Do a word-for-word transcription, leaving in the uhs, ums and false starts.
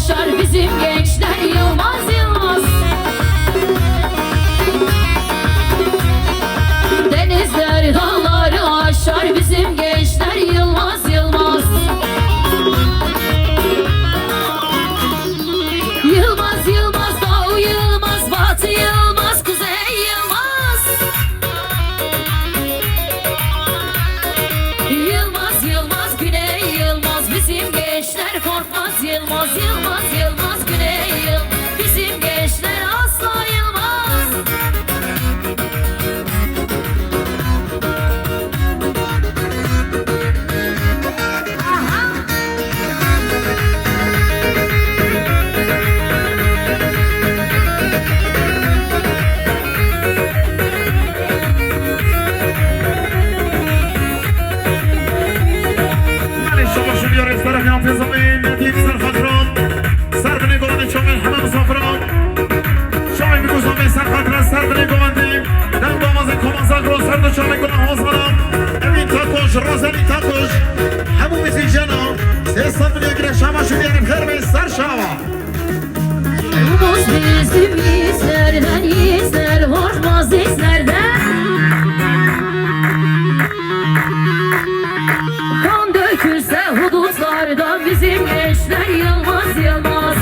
Aşar bizim gençler yılmaz yılmaz. Denizler dağları aşar bizim gençler yılmaz yılmaz. Yılmaz yılmaz, doğu yılmaz, batı yılmaz, kuzey yılmaz. Yılmaz yılmaz, güney yılmaz, bizim gençler korkmaz. Yılmaz, yılmaz, yılmaz, güney yıl. Bizim gençler asla yılmaz. Aha. Malê şama şûlî ya rêz terefî Hafîz Amîn, Nedîm Serxatran. Ser binê govendê çavên heme misafiran. Çavên bi gozan bê Serxatran, ser binê govendê. Dem damazê Koman Zagro, ser do çavên Koman Hozmana. Evîn Takoş, Rozelî Takoş. Hemû mizîjana. Sê sed milyon gire şama şûlî ya rêz xêr bê ser şawa. Yılmaz bizim izlerden izler, korkmaz izlerden. Kan dökülse hudutlarda bizim gençler yılmaz yılmaz.